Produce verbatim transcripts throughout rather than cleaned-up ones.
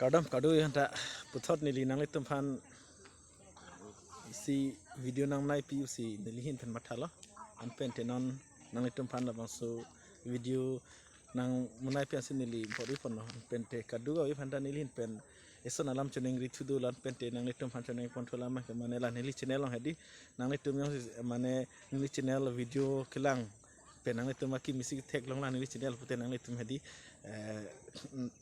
Kardom kado yanta puthot neli nanglitum aphan isi video nangnai pi usi neli ahin pen mathalo. Anpen te non nanglitum aphan labangso video nangmunai pi ansi neli bor-i ponlo. Anpen te kado-kave aphanta neli ahin pen eson alam choningri thudu lo, anpen te nanglitum aphan choningri pon thu alam ke mane la neli channel along hedi nanglitum jongsi mane neli channel video kelang pen nanglitum akimi si theklong la neli channel pute nanglitum hedi, eh,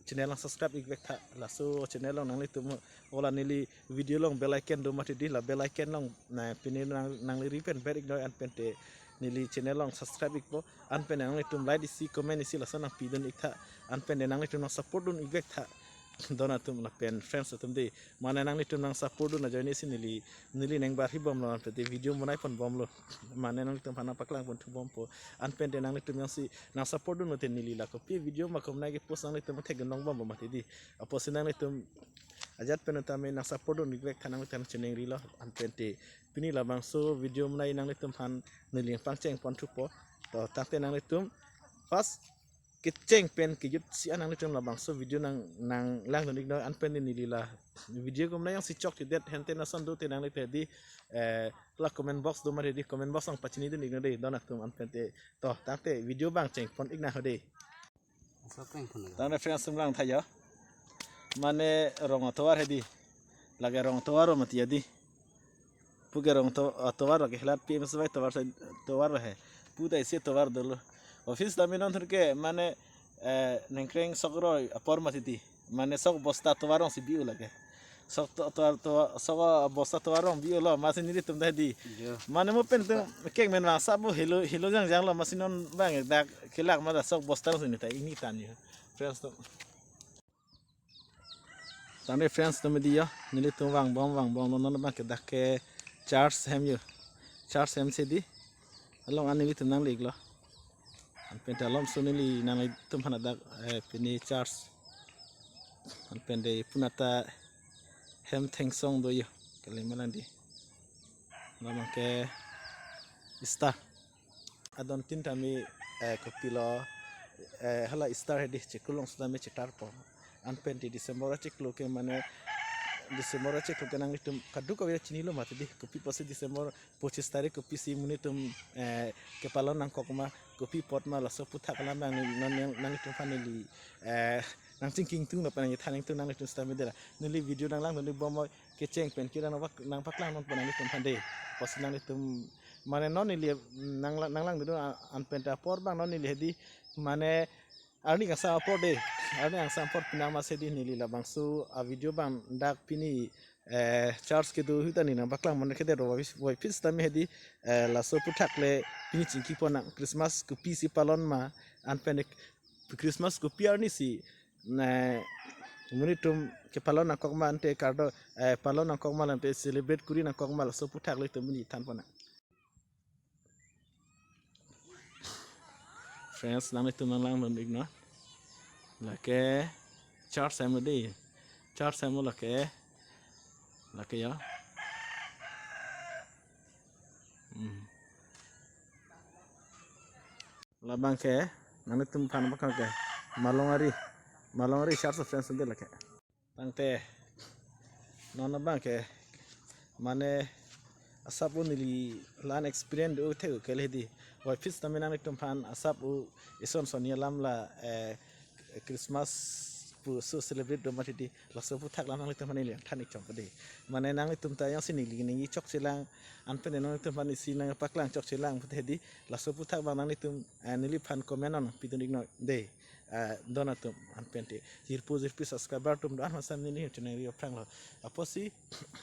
channel along subscribe ik vek tha. Laso channel along nanglitum ola neli video along bell icon do mati di, la bell icon along na pini nang, nangli ri pen ber ik noi, anpen te neli channel along subscribe ikpo, anpen nanglitum like isi comment isi laso nangpidun ik tha, anpen te nanglitum nang support dun ik vek tha. Don atum lapen friends atum de, mane nanglitum nang support dun ajoine si neli neli neng barhi bomlo, anpen te video munai pon bomlo. Mane nanglitum aphan nangpaklang pon thu bompo. Anpen te nanglitum jongsi nang support dun mate neli la kopi video ma komnai ke post nanglitum thekdun long bompo mati di. Apotsi nanglitum ajat pen tame nang support dun ik vek tha, nanglitum choningri lo, anpen te pini labangso video munai nanglitum aphan neli pangcheng pon thupo. To tangte nanglitum first kecheng pen kejut si an nanglitum labangso video nang, nanglang dun ik noi, anpen neli la video komnai jongsi chokchedet hente nason do te nanglitum hedi, eh, la comment box do mati di, comment box along pachini dun ik noi de don atum, anpen te to tangte video bang cheng pon ik nang ho de. Asap peng pun. Tangte friends atum lang tha yo. Mane rong atovar hedi. Lake rong atovar mati hedi. Puke rong to, atovar ke helat P M S Y tovar sa tovar he. Puta isi tovar dolo. Office tame non thur ke mane, eh, nengkreng sok roi apor mati di. Mane sok bosta tovar rong si bi-o lake. Sok to, to, to, sok bosta tovar rong bi-o lo, masi nelitum ta hedi. Jo. Mane mo pen tum kek men vang asap bo helo, helo jangjang lo, masi non bang dak kelak ma da sok bosta rong si neta ingni tan yo. Friends atum. Tangte friends atum di yo, nelitum vang bom, vang bom lo, non bang ke dak ke church hem yo. Church hem si di. Along an nelitum nangli ik lo. Anpen te alom so neli nanglitum aphan dak, eh, pini church. Anpen te punata hem thengsong do yo. Kali malang di. Labang ke Easter. Adon tin tame, eh, kopilo, eh, hala Easter hedi chiklo along sitame chetarpo. Anpen te December achiklo ke mane December achiklo ke nanglitum kado-kave chinilo mati di, kopi pusi December pochis tarik kopisi monit atum, eh, kepalon nangkok ma, kopi apot ma, laso aputhak alam nang, nang, nang, nanglitum aphan neli, eh, nangchingki ingtung na pen nangthan ingtung nanglitum sitame dera. Neli video nanglang dun ik bom oi, kecheng pen ke nang pak, nangpaklang non pen nanglitum aphan de. Pusi nanglitum mane non neli nang, nanglang dun an, anpen ta apor bang non neli hedi mane arni kangsam apor de. Arni kangsam apor pinama si di neli labangso a video bang dak pini, eh, church kedo ahut ta neli nangpaklang mane kede ro wai, wai pis tame hedi, eh, laso aputhak le pini chingki pon nang Christmas kopisi palon ma, anpen Christmas kopi arni si ne monit atum kepalon nangkok ma ante kardo, eh, palon nangkok ma ante celebrate kuri nangkok ma laso aputhak le itum pini than pon nang. Friends, nanglitum nanglang dun ik non. Lake church hem di. Church hem lake. Lake ya. Hmm. Labang ke nanglitum aphan bang ke Malongari. Malongari church of friends de lake. Tangte non abang ke mane asap o neli la-an experience do thek ke le di. Wai pis tame nanglitum aphan asap o eson son alam la, eh, Christmas pu so celebrate do mati di, laso aputhak alam nanglitum aphan neli than ik chom pade. Mane nanglitum ta jongsi neli neli chokchelang, anpen nanglitum aphan isi nangpaklang chokchelang pute di, laso aputhak bang nanglitum, eh, neliphan comment on pidun ik non de. Eh, don atum anpen te jirpo jirpi subscriber atum do-an masam neli choningri aphrang lo. Apotsi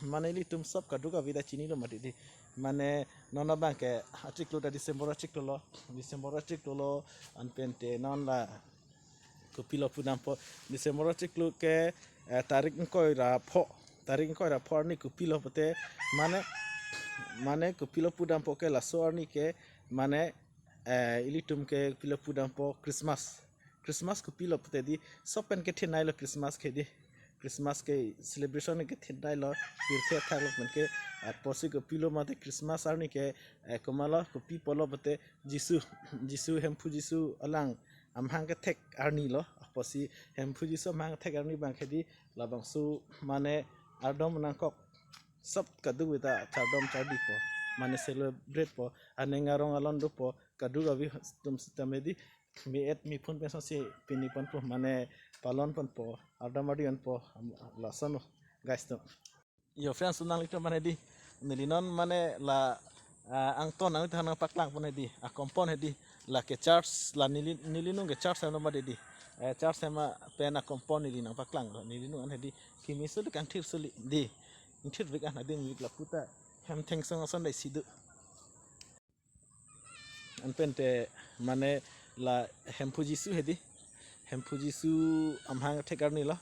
mane ilitum sob kado-kave ta chinilo mati di. Mane non abang ke achiklo ta December achiklo lo. December achiklo lo, anpen te non la kopilo pu dampo. December achiklo ke, eh, tarik ingkoi ra pho. Tarik ingkoi ra pho arni kopilo pute mane, mane kopilo pu dampo ke laso arni ke mane, eh, ilitum ke kopilo pu dampo Christmas. Christmas kopilo pute di, sob pen kethenei lo Christmas ke di. Christmas ke celebration kethenei lo, pirthe athak lo pen ke, apotsi kopilo mate Christmas arni ke, eh, komat lo, kopi pulo pute Jisu, Jisu Hemphu Jisu alang amahang kethek arni lo, Pusi Hemphu Jisu amahang thek arni abang ke di labangso mane ardom nangkok sop kadokave ta chardom chardipo, mane celebrate po, aning arong alon dopo, kadokave atum sitame di me-et mephun pen sose pini ponpo, mane palon ponpo, ardom ardi ponpo, am-, lason guys to. Yo friends, nanglitum mane di, neli non mane la, ah, angton nanglitum aphan nangpaklang pon hedi, akompon hedi, lake church, la neli, neli nung ke church hem lo mati di. Eh, church hem pen akompon neli nangpaklang lo, neli nung an hedi, kimi suli kangthir suli di, ingthir vek an adim vek lapu ta, hem thengsong ason dai si do. Anpen te mane la Hemphu Jisu hedi. Hemphu Jisu amahang thek arni lo.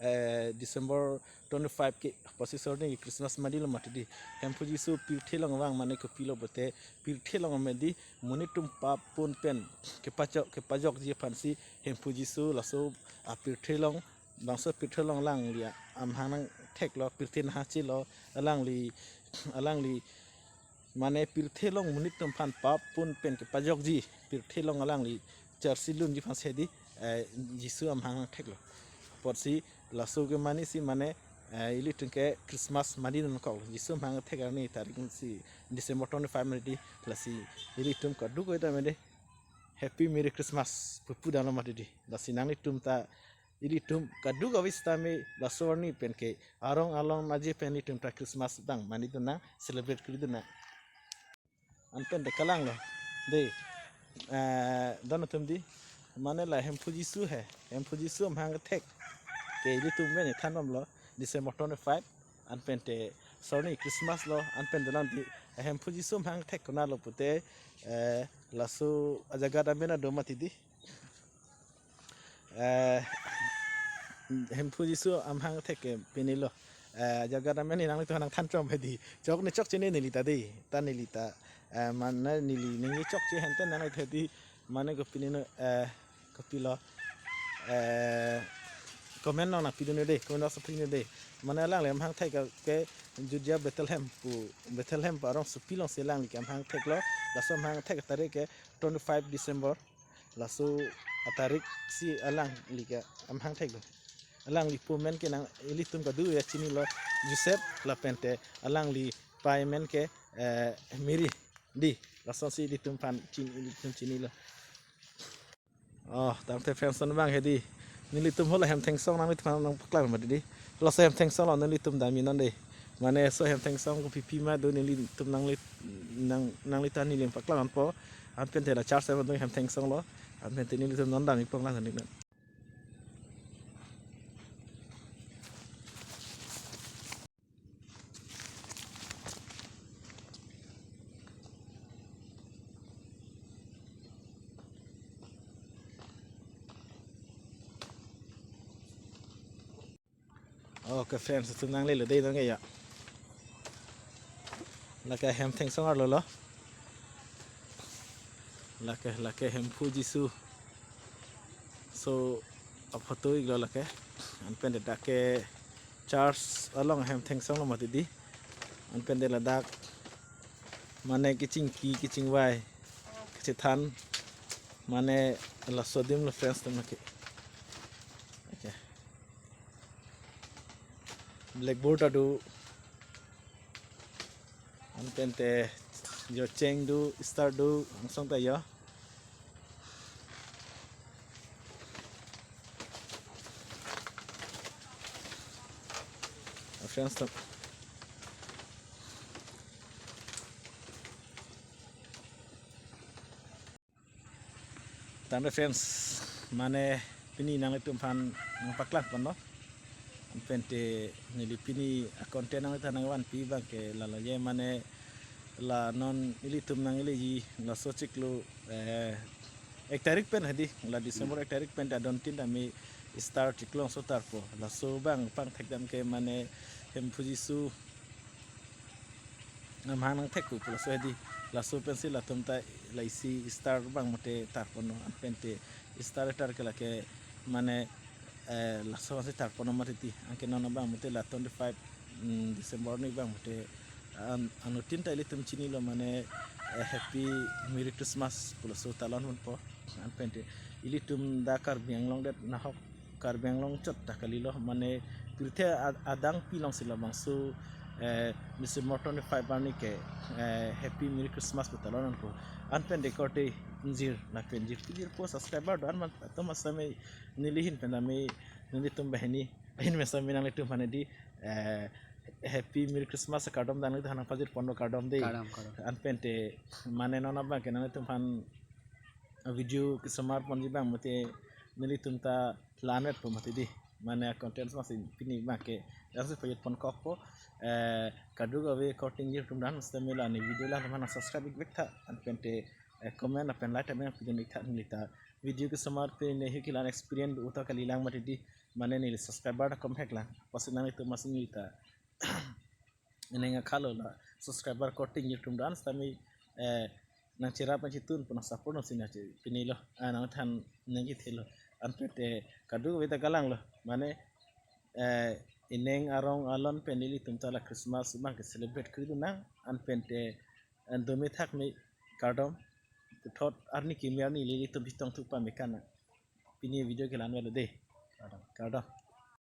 Eh, December twenty-five ke posis arni Christmas mati lo mati di. Hemphu Jisu pirthe along vang mane kopilo pulote pirthe along medi monit atum pap pun pen kepachok, kepajokji aphansi Hemphu Jisu laso apirthe along, bangso pirthe along alangli amahang nangthek lo, pirthe nahachelo, alangli, alangli mane pirthe along monit atum aphan pap pun pen kepajokji, pirthe along alangli charsi lunji aphansi hedi, eh, Jisu amahang nangthek lo. Apotsi laso ke mane si mane, eh, ilitum ke Christmas mati nangkok lo. Jisu amahang thek arni tarik si December twenty-five mati di, lasi ilitum kadokave ta mane Happy Merry Christmas pu pudam lo mati di. Lasi nanglitum ta, ilitum kadokave sitame laso arni pen ke arong along aje pen ilitum ta Christmas abang mane dun nang, celebrate kuri dun nang. Anpen te kalang lo. De, eh, don atum di, mane la Hemphu Jisu he, Hemphu Jisu amahang thek ke ilitum pen than bom lo, December twenty-five, anpen te laso arni Christmas lo, anpen te lang di, eh, Hemphu Jisu amahang thek konat lo pulote, eh, laso ajaga amen ado mati di. Eh, Hemphu Jisu amahang thek ke pini lo. Eh, ajaga amen ni nanglitum aphan nangthan chom hedi. Chok ne chokche ne neli ta di. Ta neli ta. Eh, mane neli ningje chokche hente nang hedi. Mane kopine no, eh, kopilo. Eh, comment nangpi dun ne de, comment nangpi dun ne de. Mane alangli amahang thek ke Judea Bethlehem pu, Bethlehem pu arongsopi alongsi alangli ke amahang thek lo. Laso amahang thek tarik ke twenty-five December. Laso atarik si alangli ke amahang thek lo. Alangli pu amen ke nang ilitum kadokave chinilo, Joseph, lapen te alangli pai amen ke, eh, Mary. Di, lasonsi ilitum aphan chin, ilitum chinilo. Oh, tangte friends, non abang hedi. Nelitum hala hem thengsong nanglitum aphan nangpaklang mati di. Laso hem thengsong lo, nelitum damji non de. Mane laso hem thengsong kopi pi ma do nelitum nangli, nang, nanglitum neli paklang ponpo. Anpen te la church hem adung hem thengsong lo. Anpen te nelitum non damji pon lang neli non. Okay friends, itum nanglelo dei nang ya. Lake hem thengsong arlo lo. Lake, lake Hemphu Jisu. So, aphoto iklo lake. Anpen te dak ke church along hem thengsong lo mati di. Anpen te ladak mane kachingki kachingvai kachethan mane laso adim lo friends atum lake. Okay. Blackboard ado. Anpen te jo cheng do, star do, angsong ta jo. Friends atum. Tangte friends, mane pini nanglitum aphan nangpaklang ponlo. Anpen te neli pini a-content nanglitum aphan nangvanpi abang ke lalo ye, mane la non ilitum nangleji laso chiklo, eh, ek tarik pen hedi, la December ek tarik pen ta don tin ta me star chiklo so tarpo. Laso abang pangthek dam ke mane Hemphu Jisu amahang nangthek pu laso hedi. Laso pensi latum ta la isi star abang mate tarponlo, anpen te star tar ke lake mane, eh, laso si tarponlo mati di. Anke non abang mate la twenty-five, mm, December arni abang mate an-, anuttin ta ilitum chinilo mane, eh, Happy Merry Christmas pu laso talon ponpo. Anpen te ilitum dak Karbi Anglong det nahok Karbi Anglong chot ta kalilo, mane pirthe ad- adang pilong si labangso, eh, December twenty-five arni ke, eh, Happy Merry Christmas pu ta lonang ko. An pen de korte ingjir, lapen jirpi jirpo subscriber do-an atum asame neli ahin pen tame nelitum banghini ahin pen same nanglitum aphan di, eh, Happy Merry Christmas kardom dang nangpajir ponlo, kardom de. Kardom, kardom. An pen te mane non abang ke nanglitum aphan video kesomar ponji abang mate nelitum ta la-anvet po mati di. Mane content masi pini abang ke laso pajut pon kokpo. Eh, kadokave korte ingjir atum do-an sitame la ne video lang teman subscribe ik vek tha. An pen te, eh, comment lapen like ta abang pidun ik tha, neli ta video kesomar pen ne hi kelang experience do ta kalilang mati di. Mane neli subscriber ta komhek lang. Pasi nanglitum masi neli ta ineng akhalo la subscriber korte ingjir atum do-an sitame, eh, nangcherap nangchetun pu nang support nang sina che pinilo, ah, nangthan nangkithelo. An pen te kadokave ta kalanglo, mane, eh, ineng arong alon pen ilitum ta la Christmas abang ke celebrate kri do nang. An pen te, eh, dome thakme, kardom. Puthot arni kimi arni ilitum chetong thuk pame kana. Pini video ke la-anvetlo de. Kardom. Kardom.